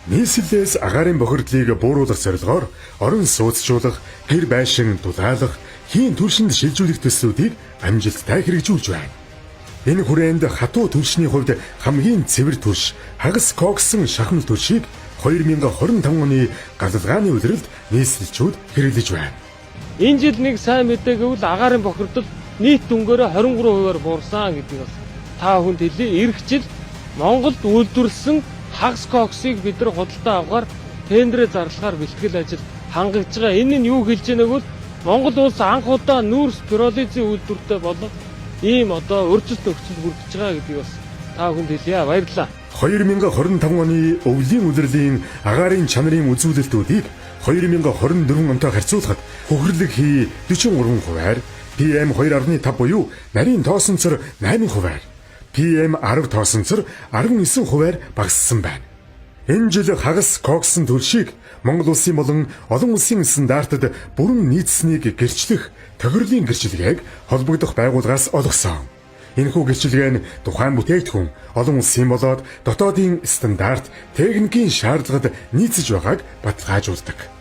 Нийслэлээс агаарын бохирдлыг бууруулах зорилгоор орон сууцчуулах, гэр байшин дулаалах, хийн түлшинд шилжүүлэх төслүүдийг амжилттай хэрэгжүүлж байна. Энэ хүрээнд хатуу түлшний хувьд хамгийн цэвэр түлш, хагас коксон шахмал түлшийг 2025 оны галалгааны улиралд нийслэлчүүд хэрэглэж байна. Энэ жил нэг сайн мэдээ гэвэл агаарын бохирдол нийт дүнгээрээ 23%-аар буурсан гэдгийг бас та бүхэнд хэлье. Ирэх жил Монголд үйлдвэрлэсэн хагас коксыг бид нар худалдаа авахар тендерээ зарлахаар бэлтгэл ажил хангагдж байгаа. Энэ нь юу хэлж байна гэвэл Монгол улс анх удаа нүүрс пиролизийн үйлдвэртэй болох ийм одоо өөрчлөлт нөхцөл бүрдэж байгаа гэдгийг бас та бүхэнд хэлье. Баярлалаа. 2025 оны өвлийн улирлын агаарын чанарын үзүүлэлтүүдийг 2024 онтой харьцуулахад хөхрлөг хий 43 хувиар, PM 2.5 буюу нарийн тоосонцор 8 хувиар, PM 10 тоосонцор 19 хувиар багассан байна. Энэ жил хагас коксон түлшийг Монгол улсын болон олон улсын стандартад бүрэн нийцсэнийг гэрчлэх тохирлын гэрчилгээг холбогдох байгууллагаас олгосон. Энэхүү гэрчилгээ нь тухайн бүтээгдэхүүн олон улсын болоод дотоодын стандарт, техникийн шаардлагад нийцэж байгааг баталгаажуулдаг.